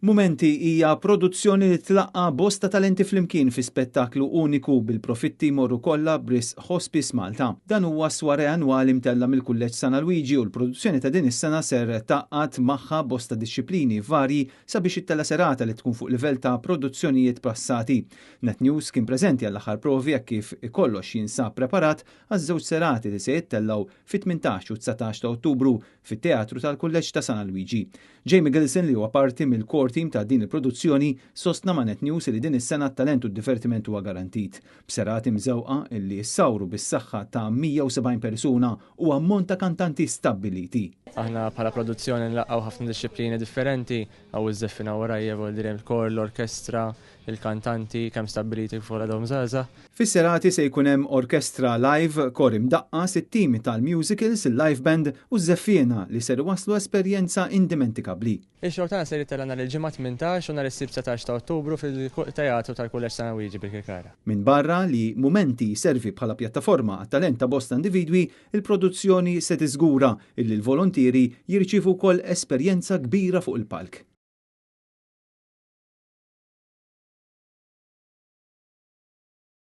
Mumenti hija produzzjoni li tlaqqa' bosta talenti flimkien fi spettaklu uniku bil-profitti jmorru kollha b'risq Hospice Malta. Dan huwa soirée annwali mtella' mill-Kulleġġ San Alwiġi u l-produzzjoni ta' din is-sena ser tgħaqqad magħha bosta dixxiplini varji sabiex ittella' serata li tkun fuq livell ta' produzzjonijiet passati. Net News kien preżenti għall-aħħar provi hekk kif kollox jinsab preparat għaż-żewġ serati li se jittellgħu fit-18 u 19 ta' Ottubru fit-Teatru tal-Kulleġġ ta' San Alwiġi. Jamie Gilson, li huwa parti mill-core team ta' din il-produzzjoni, sostna ma' Net News li din is-sena t-talent u d-divertiment huwa garantit, b'serati mżewqa illi ssawru bis-saħħa ta' 170 persuna u ammont ta' kantanti stabbiliti. Aħna bħala produzzjoni nlaqqgħu ħafna dixxiplini differenti, hawn iż-żeffina warajja, vuol dire il-kor, l-orkestra, il-kantanti kemm stabbiliti kif ukoll għadhom żgħażagħ. Fis-serati se jkun hemm orkestra live, kor imdaqqas, it-tim tal-musicals, il-live band u ż-żeffiena li ser iwasslu esperjenza indimentikabbli. Ix-show tagħna ser jittella' nhar il-Ġimgħa 18 u nhar is-Sibt 19 ta' Ottubru fil-Teatru tal-Kulleġġ San Luigi Birkirkara. Minbarra li Mumenti jservi bħala pjattaforma għat-talent ta' bosta individwi, il-produzzjoni se tiżgura illi l-volontieri jirċievu wkoll esperjenza kbira fuq il-palk.